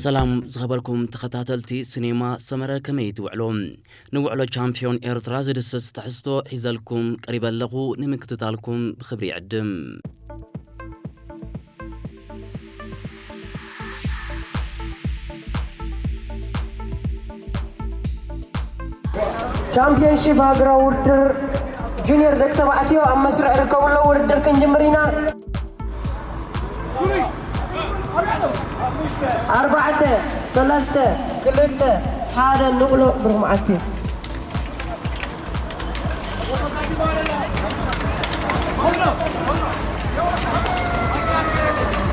ሰላም ዝኸበርኩም ተኸታተልቲ ሲኔማ ሰመረ፣ ከመይ ትውዕሉ? ንውዕሎ ቻምፒዮን ኤርትራ ዝድስስ ትሕዝቶ ሒዘልኩም ቀሪበ ኣለኹ። ንምክትታልኩም ብኽብሪ ይዕድም። ቻምፒዮንሺፕ ሃገራዊ ውድድር ጁኒየር ደቂ ተባዕትዮ ኣብ መስርዕ ይርከቡ ኣለዉ። ውድድር ክንጅምር ኢና። ኣርባዕተ፣ ሰለስተ፣ ክልተ፣ ሓደ፣ ንቕሎ። ብሩኽ መዓልቲ።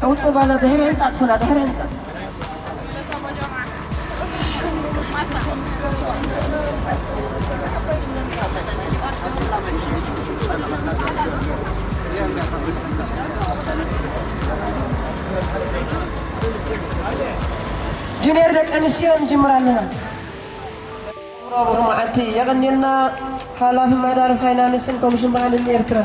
ኣውፅእ ባላ ድሕሪ ህንፃ ትኹና፣ ድሕሪ ህንፃ። ጁኒየር ደቂ ኣንስትዮ ንጅምር ኣለና። ብሩኽ መዓልቲ። የቐንየልና ሓላፊ ምምሕዳር ፋይናንስን ኮሚሽን ባህልን ኤርትራ።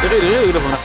ይኽእል እዩ፣ ይግደፉና።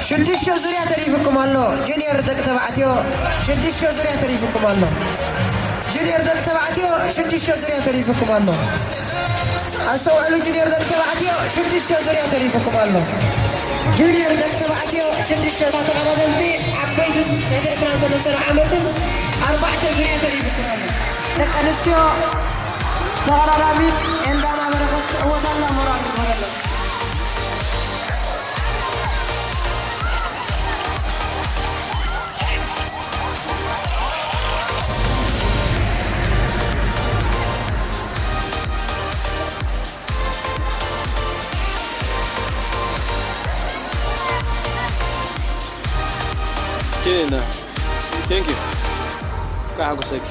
ሽዱሽተ ዙርያ ተሪፉኩም ኣሎ። ጁኒየር ደቂ ተባዕትዮ ሽዱሽተ ዙርያ ተሪፉኩም ኣሎ። ጁኒየር ደቂ ተባዕትዮ ሽዱሽተ ዙርያ ተሪፉኩም ኣሎ። ኣስተውዕሉ፣ ጁኒየር ደቂ ተባዕትዮ ሽዱሽተ ዙርያ ተሪፉኩም ኣሎ። ጁኒየር ደቂ ተባዕትዮ ሽዱሽተ ተቐዳደምቲ ዓበይቲ ትሕቲ ዕስራን ሰለስተን ዓመትን ኣርባዕተ ዙርያ ተሪፉኩም ኣሎ። ደቂ ኣንስትዮ ተቐዳዳሚት ኤልዳና በረኸት ትዕወት ኣላ፣ ሞራል ንግበረላ። Thank you. Kahakusek.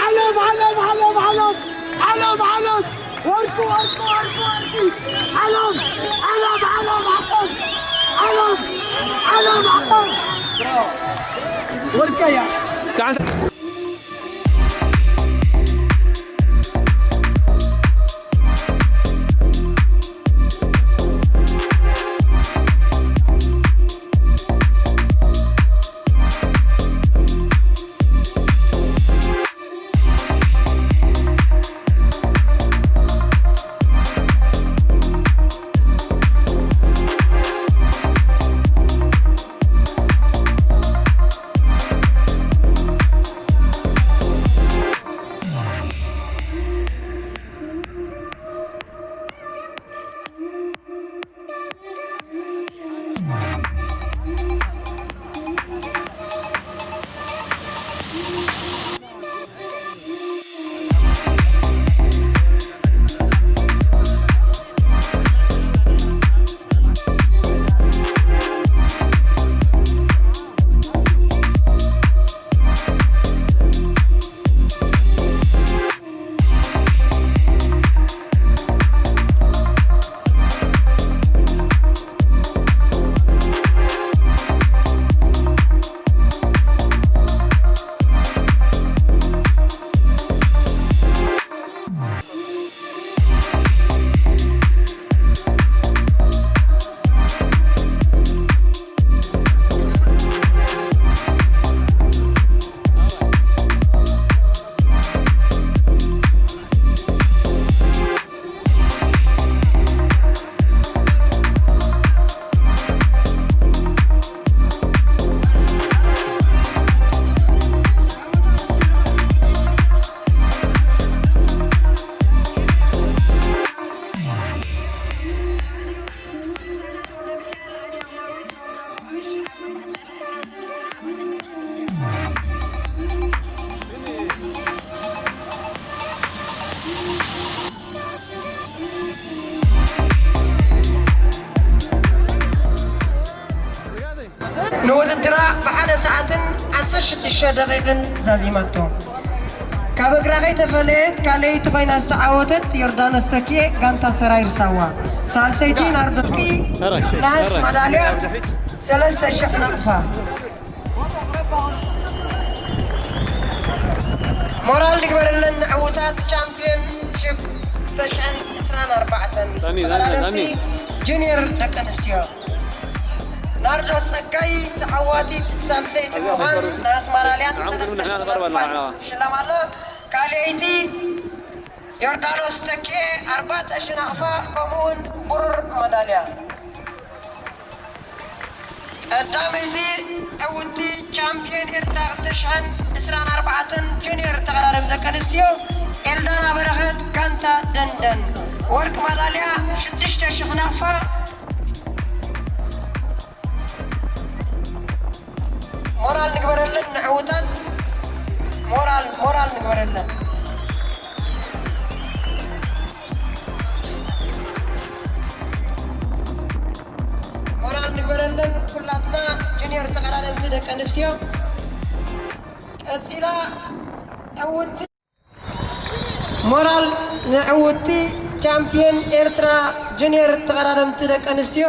ዓለም ዓለም ዓለም ዓለም ዓለም ዓለም ወርቁ ወርቁ ወርቁ ወርቁ ዓለም ዓለም ዓለም ዓለም ዓለም ዓለም ዓለም ወርቀያ እስካን ንውድድራ ብሓደ ሰዓትን ዓሰርተ ሽዱሽተ ደቂቕን ዛዚማቶ። ካብ እግራ ከይተፈለየት ካልኣይቲ ኮይና ዝተዓወተት ዮርዳኖስ ተኪኤ ጋንታ ሰራይ ርሳዋ፣ ሳልሰይቲ ናርዶስ ነሃስ ማዳልያ ሰለስተ ሽሕ ናቕፋ። ሞራል ንግበረለን ንዕውታት ቻምፒዮንሺፕ ክልተ ሽሕን ዕስራን ኣርባዕተን ተቐዳደምቲ ጁኒየር ደቂ ኣንስትዮ። ናርዶስ ጸጋይ ተዓዋቲት ሳልሰይቲ ብምዃን ነሃስ ማዳልያን ሰለስተ ሽሕ ናቕፋን ትሽለም ኣላ። ካልኣይቲ ዮርዳኖስ ተኪኤ ኣርባዕተ ሽሕ ናቕፋ ከምኡውን ብሩር ማዳልያ። ቀዳመይቲ ዕውትቲ ቻምፒዮን ኤርትራ ክልተ ሽሕን ዕስራን ኣርባዕተን ጁኒየር ተቐዳደምቲ ደቂ ኣንስትዮ ኤልዳና በረኸት ጋንታ ደንደን፣ ወርቂ ማዳልያ ሽዱሽተ ሽሕ ናቕፋ። ሞራል ንግበረለን ንዕውታት፣ ሞራል ሞራል ንግበረለን። ሞራል ንግበረለን ኩላትና ጁኒየር ተቐዳደምቲ ደቂ ኣንስትዮ። ቀጺላ ሞራል ንዕውቲ ቻምፒየን ኤርትራ ጁኒየር ተቐዳደምቲ ደቂ ኣንስትዮ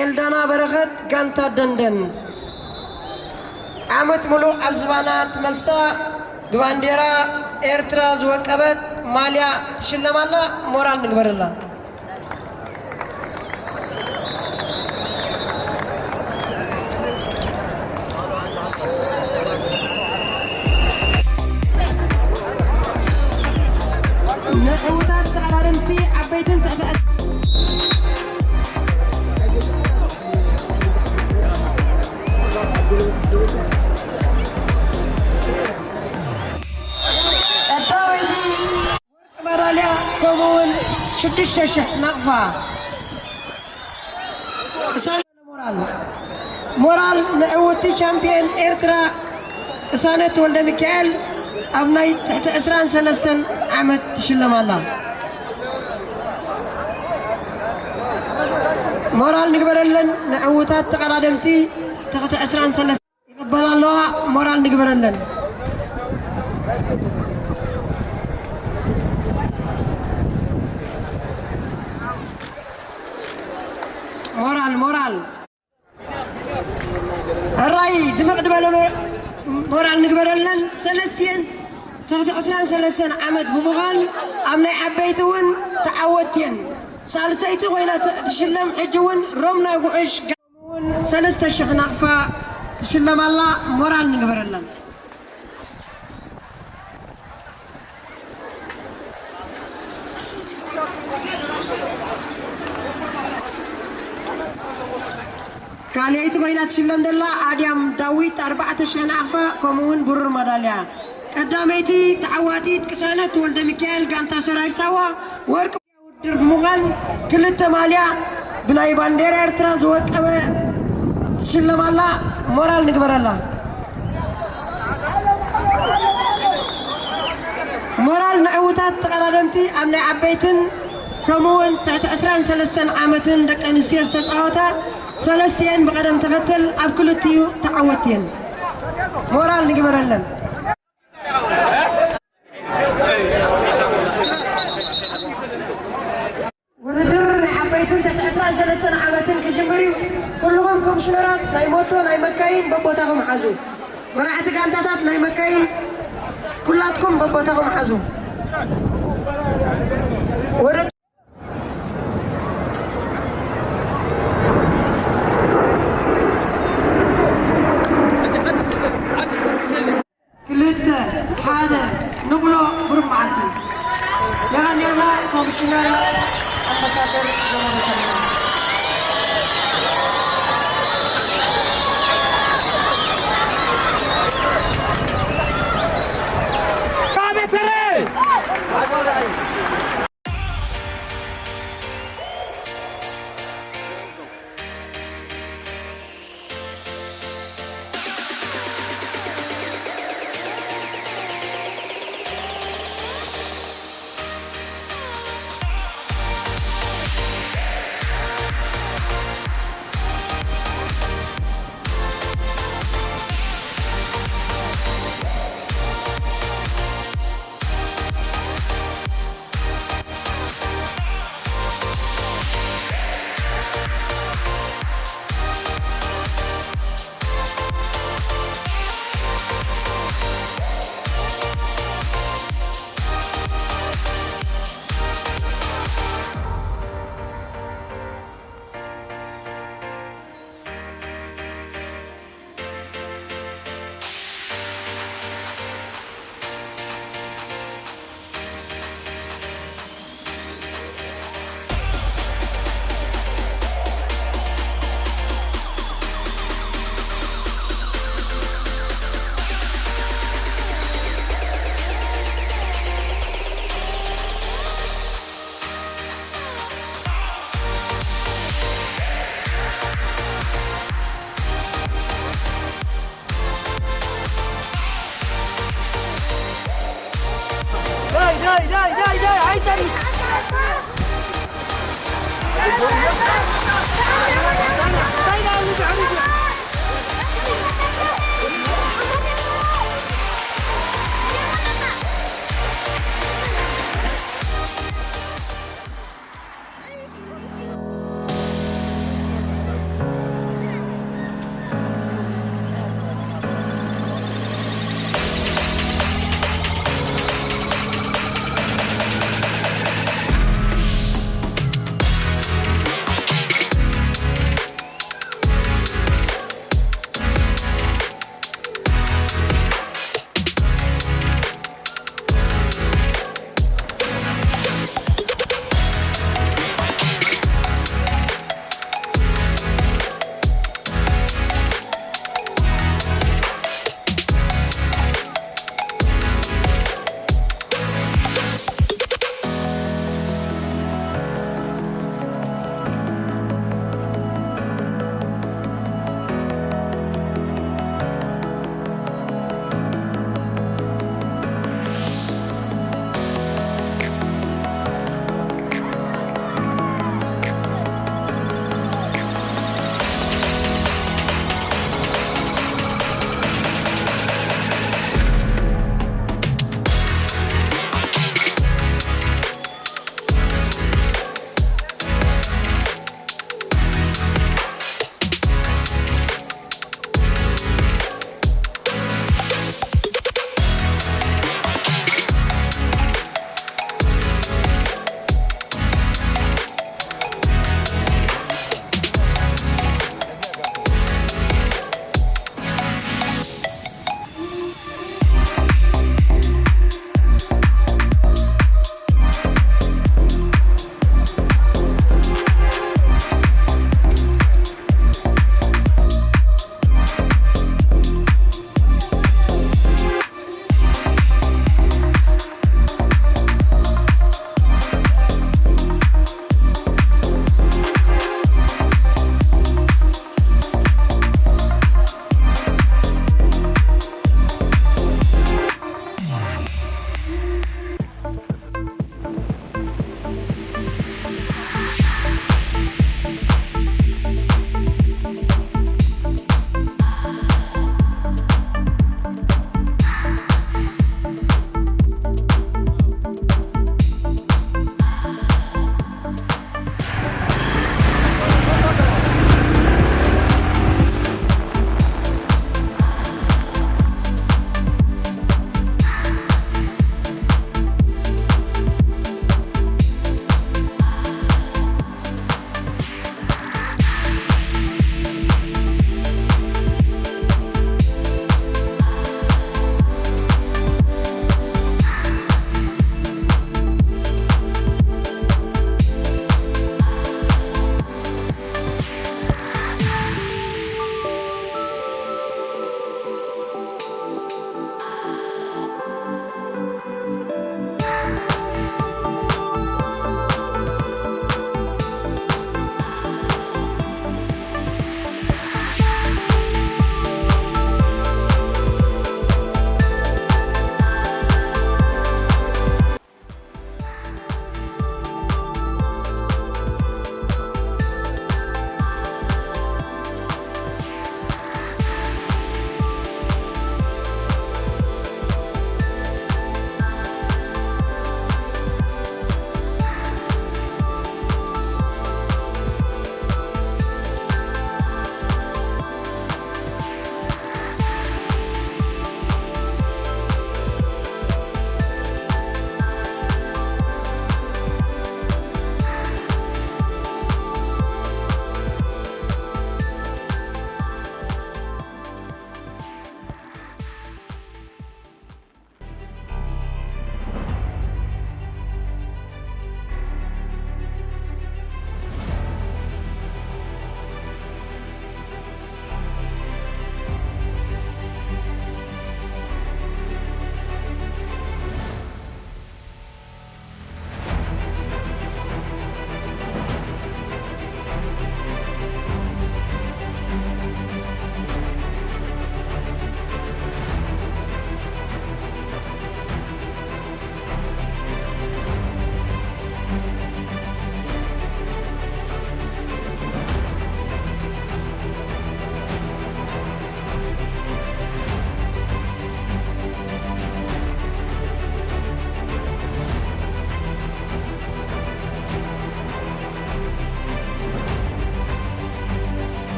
ኤልዳና በረኸት ጋንታ ደንደን። ዓመት ሙሉእ ኣብ ዝባና ትመልሳ ብባንዴራ ኤርትራ ዝወቀበት ማልያ ትሽለማላ። ሞራል ንግበረላ። ንዕዉታት ተቐዳደምቲ ዓበይትን ትሕቲ ቀዳመይቲ ወርቂ መዳልያ ከምኡውን ሽዱሽተ ሽሕ ናቕፋ። ሞራል ሞራል ንዕውቲ ቻምፒየን ኤርትራ ቅሳነት ወልደ ሚካኤል ኣብ ናይ ትሕቲ ዕስራን ሰለስተን ዓመት ትሽለም ኣላ። ሞራል ንግበረለን ንዕውታት ተቐዳደምቲ ትሕቲ ዕስራን ሰለስተን ይቕበላ ኣለዋ። ሞራል ንግበረለን። ሞራል ሞራል ሕራይ ድምቕ ዝበለ ሞራል ንግበረለን። ሰለስቲኤን ትሕቲ ዕስራን ሰለስተን ዓመት ብምዃን ኣብ ናይ ዓበይቲ እውን ተዓወትቲ እየን። ሳልሰይቲ ኮይና ትሽለም። ሕጂ እውን ሮም ናይ ጉዕሽ እውን ሰለስተ ሽሕ ናቕፋ ትሽለም ኣላ። ሞራል ንግበረለን። ካልኣይቲ ኮይና ትሽለም ዘላ ኣድያም ዳዊት ኣርባዕተ ሽሕ ናቕፋ ከምኡ እውን ብሩር ማዳልያ። ቀዳመይቲ ተዓዋቲት ቅሳነት ወልደ ሚካኤል ጋንታ ሰራዊት ሳዋ ወርቂ ውድድር ብምዃን ክልተ ማልያ ብናይ ባንዴራ ኤርትራ ዝወቀበ ትሽለም ኣላ። ሞራል ንግበረላ። ሞራል ንዕዉታት ተቐዳደምቲ ኣብ ናይ ዓበይትን ከምኡ እውን ትሕቲ ዕስራን ሰለስተን ዓመትን ደቂ ኣንስትዮ ዝተፃወታ ሰለስቲኤን ብቐደም ተኸተል ኣብ ክልቲኡ ተዓወትቲ እየን። ሞራል ንግበረለን። ውድድር ናይ ዓበይትን ትሕቲ ዕስራን ሰለስተን ዓመትን ክጅምር እዩ። ኩልኹም ኮሚሽነራት ናይ ሞቶ ናይ መካይን በቦታኹም ሓዙ። መራሕቲ ጋንታታት ናይ መካይን ኩላትኩም በቦታኹም ሓዙ። ውድድር ክልተ፣ ሓደ፣ ንቕሎ ብሩኽ መዓልቲ። የቐንየልና ኮሚሽነር ኣምባሳደር ዘመነ ተረፈ።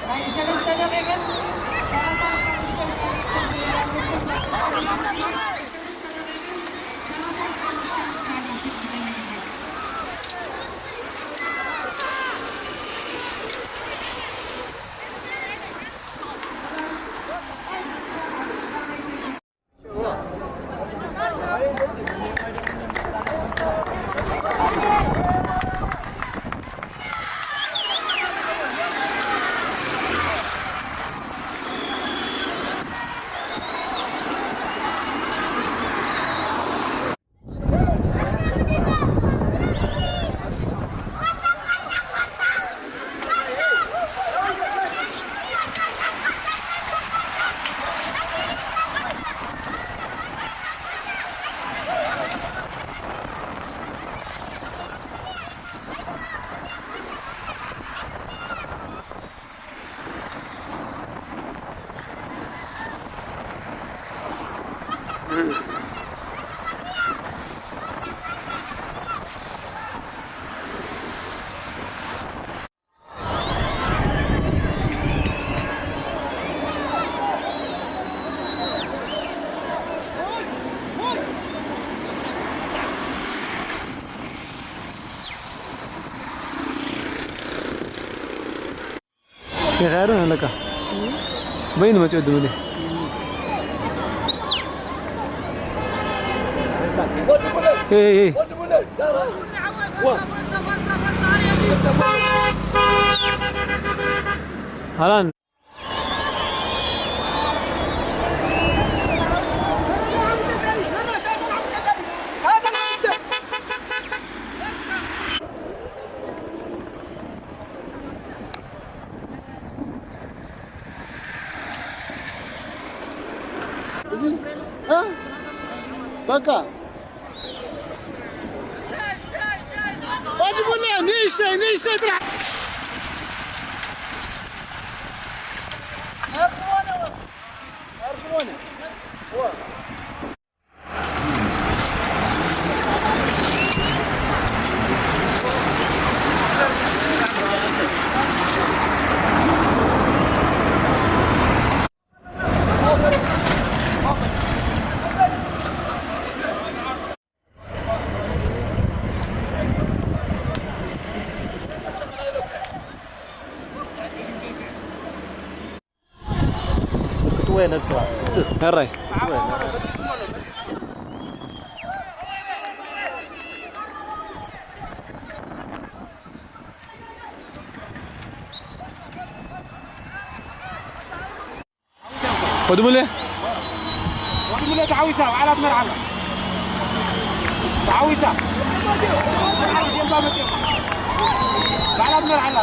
ናይ ሰለስተ ደቂቕን ሰላሳን ሓሙሽተን ይኸዱ ኣለካ። በይኑ መፂኡ ድብል። ኤይ፣ ኤይ። ሃላንድ። እዚ፣ እ? በቃ። ባጅ ቡና፣ ንእሽተይ፣ ንእሽተይ ጥራሕ። ነብስኻ ስትር። ሕራይ። ወዲ ሙሌ። ወዲ ሙሌ ተሓዊሳ በዓላት መርዓና። ተሓዊሳ። በዓላት መርዓና።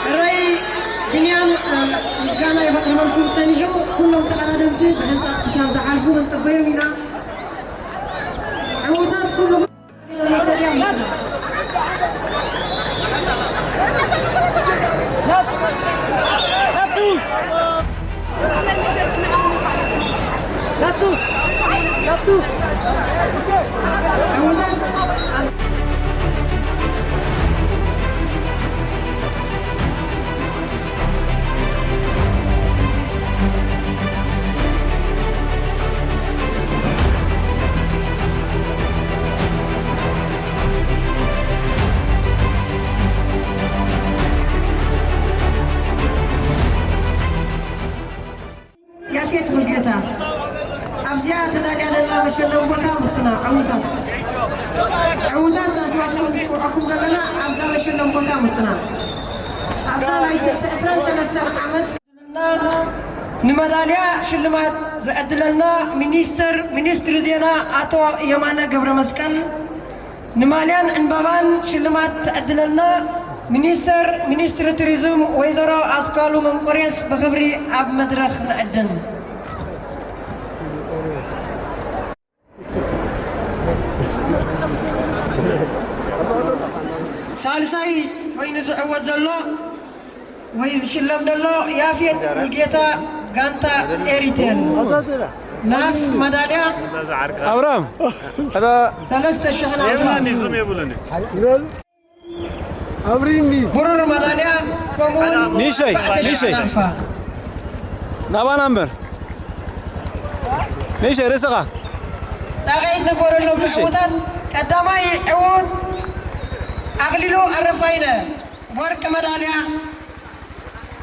ሕራይ ቢንያም፣ እ፣ ምስጋና የቕርበልኩም ጸኒሑ። ኩሎም ተቐዳደምቲ ብሕንጻጽ ሕሻም ዝሓልፉ ክንጽበዮም ኢና። ዕዉታት ኩሉ ያፌት ሙልጌታ፣ ኣብዚኣ ተዳልያ ዘላ መሸለም ቦታ ምጹና። ዕዉታት፣ ዕዉታት ኣስዋትኩም ዝጽውዐኩም ዘለና ኣብዛ መሸለም ቦታ ምጹና። ኣብዛ ናይ ትሕቲ ዕስራን ሰለስተን ዓመት ንመዳልያ ሽልማት ዝዕድለልና ሚኒስተር፣ ሚኒስትሪ ዜና ኣቶ የማነ ገብረ መስቀል፣ ንማልያን ዕንባባን ሽልማት ትዕድለልና ሚኒስተር፣ ሚኒስትሪ ቱሪዝም ወይዘሮ ኣስካሉ መንቆሬስ ብኽብሪ ኣብ መድረኽ ንዕድም። ሳልሳይ ኮይኑ ዝዕወት ዘሎ ወይ ዝሽለም ዘሎ ያፌት ሙልጌታ፣ ጋንታ ኤሪቴል፣ ናስ መዳልያ ኣብራም፣ ኣታ ሰለስተ ሽሕ ናቕፋ። የብሉን፣ ይዙም የብሉን። ኣብሪኒ። ብሩር መዳልያ ከምኡውን ኒሸይ፣ ኣርባዕተ ሽሕ ኒሸይ። ናቕፋ። ናባና እምበር። ኒሸይ፣ ርእስኻ። ጣቕዒት ንግበረሎም ንዕዉታት። ቀዳማይ ዕዉት ኣኽሊሉ ኣረፋይነ፣ ወርቂ መዳልያ፣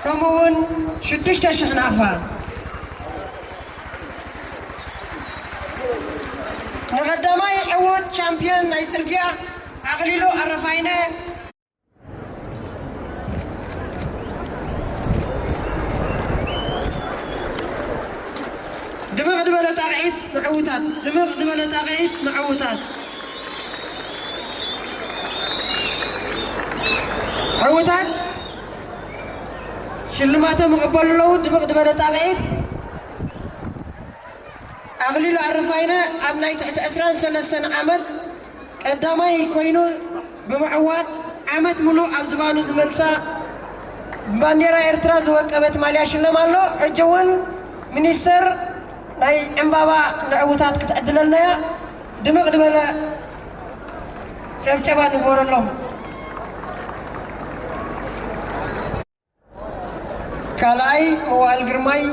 ከምኡውን ሽዱሽተ ሽሕ ናቕፋ። ንቐዳማይ ዕዉት ቻምፒዮን ናይ ጽርግያ ኣኽሊሉ ኣረፋይነ። ድምቕ ዝበለ ጣቕዒት ንዕዉታት፣ ድምቕ ዝበለ ጣቕዒት ንዕዉታት። ዕዉታት ሽልማቶም ይቕበሉ ኣለዉ። ድምቕ ዝበለ ጣቕዒት። ኣኽሊሉ ኣረፋይነ ኣብ ናይ ትሕቲ ዕስራን ሰለስተን ዓመት ቀዳማይ ኮይኑ ብምዕዋት ዓመት ምሉእ ኣብ ዝባኑ ዝመልሳ ብባንዴራ ኤርትራ ዝወቀበት ማልያ ሽለም ኣሎ። ሕጂ እውን ሚኒስተር ናይ ዕምባባ ንዕዉታት ክትዕድለልና እያ። ድምቕ ዝበለ ጨብጨባ ንግበረሎም። ካልኣይ መዋእል ግርማይ፣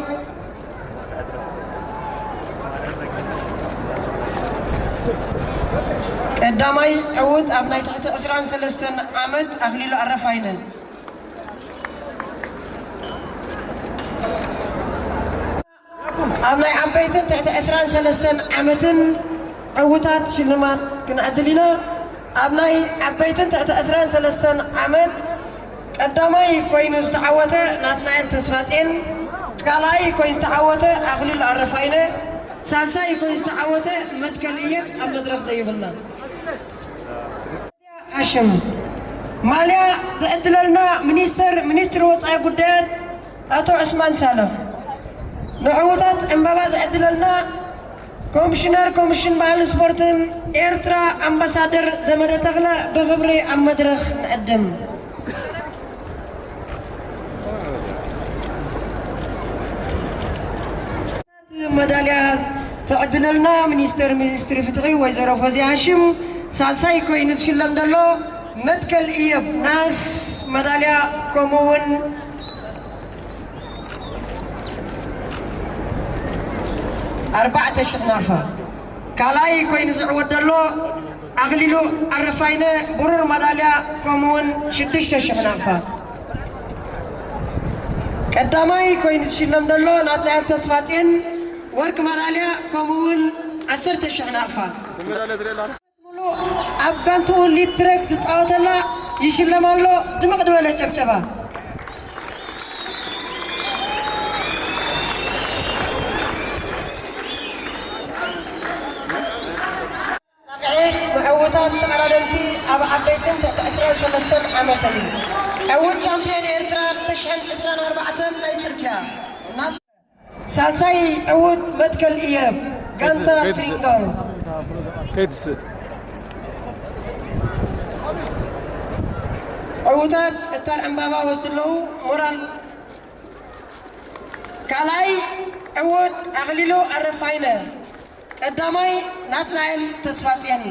ቀዳማይ ዕዉት ኣብ ናይ ትሕቲ ዕስራን ሰለስተን ዓመት ኣኽሊሉ ኣረፋይነ። ኣብ ናይ ዓበይትን ትሕቲ ዕስራን ሰለስተን ዓመትን ዕዉታት ሽልማት ክንዕድል ኢና። ኣብ ናይ ዓበይትን ትሕቲ ዕስራን ሰለስተን ዓመት ቀዳማይ ኮይኑ ዝተዓወተ ናትናኤል ተስፋጼን፣ ካልኣይ ኮይኑ ዝተዓወተ ኣኽሊሉ ኣረፋይነ፣ ሳልሳይ ኮይኑ ዝተዓወተ መትከል እየም ኣብ መድረኽ ደይብልና። ሃሽም ማልያ ዝዕድለልና ሚኒስተር ሚኒስትሪ ወፃኢ ጉዳያት ኣቶ ዑስማን ሳልሕ፣ ንዕውታት ዕምባባ ዝዕድለልና ኮሚሽነር ኮሚሽን ባህልን ስፖርትን ኤርትራ ኣምባሳደር ዘመደ ተኽለ ብኽብሪ ኣብ መድረኽ ንዕድም። መዳልያ ትዕድለልና ሚኒስተር ሚኒስትሪ ፍትሒ ወይዘሮ ፎዚያ ሃሽም፣ ሳልሳይ ኮይኑ ዝሽለም ዘሎ መትከል እየብ ናስ መዳልያ ከምኡ እውን ኣርባዕተ ሽሕ ናፋ። ካልኣይ ኮይኑ ዝዕወት ዘሎ ኣኽሊሉ ኣረፋይነ ብሩር ማዳልያ ከምኡ እውን ሽዱሽተ ሽሕ ናፋ። ቀዳማይ ኮይኑ ዝሽለም ዘሎ ናትናኤል ተስፋጽዮን ወርቂ ማዳልያ ከምኡ እውን ዓሰርተ ሽሕ ናቕፋ። ሙሉ ኣብ ጋንትኡ ሊድ ትሬክ ዝፃወተላ ይሽለም ኣሎ። ድምቕ ዝበለ ጨብጨባ። ጣቕዒት ምዕውታት ተቐዳደምቲ ኣብ ዓበይትን ትሕቲ ዕስራን ሰለስተን ዓመትን እዩ። ዕውት ቻምፒዮን ኤርትራ ክልተ ሽሕን ዕስራን ኣርባዕተን ናይ ጽርግያ። ሳልሳይ ዕውት መትከል እየ ጋንታ ከይትስእ። ትሪንጋው። ከይትስእ። ዕውታት እታር ዕምባባ ወስዱ ኣለዉ። ሞራል ካልኣይ ዕውት ኣኽሊሉ ኣረፋይነ፣ ቀዳማይ ናትናኤል ተስፋጽዮን።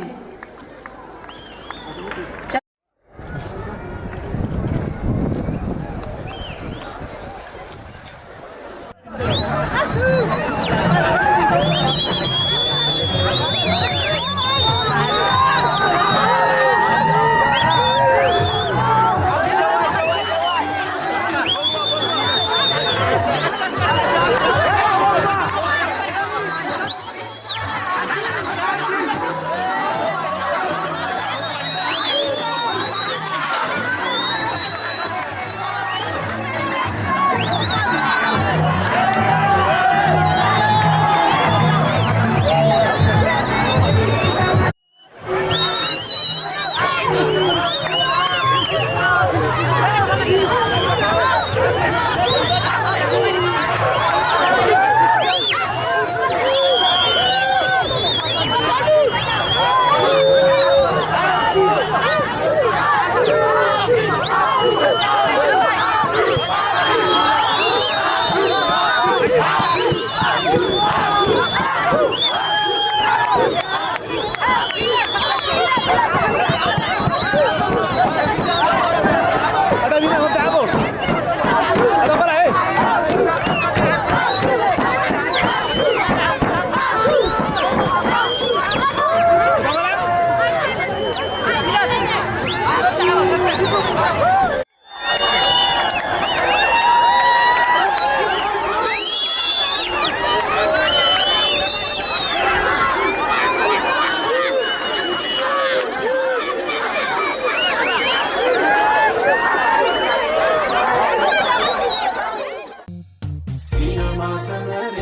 ሲነማ ሰመረ፣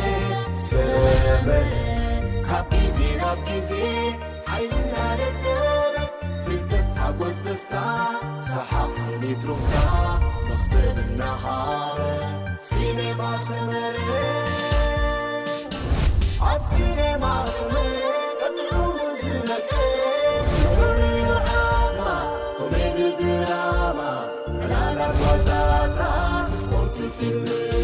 ሰመረ፣ ካብ ግዜ ናብ ግዜ ሓይልና ደደበ፣ ፍልጠት፣ ሓጎስ፣ ደስታ፣ ሰሓቕ፣ ስኒት፣ ሩፍታ፣ መኽሰብ እናሃበ። ሲኔማ ሰመረ፣ ኣብ ሲኔማ ሰመረ፣ ጥዑሙ ዝመቀ፣ ፍቕሪ፣ ዓድማ፣ ኮሜዲ፣ ድራማ፣ ዕላላት፣ ዋዛታት፣ ስፖርት፣ ፊልም፣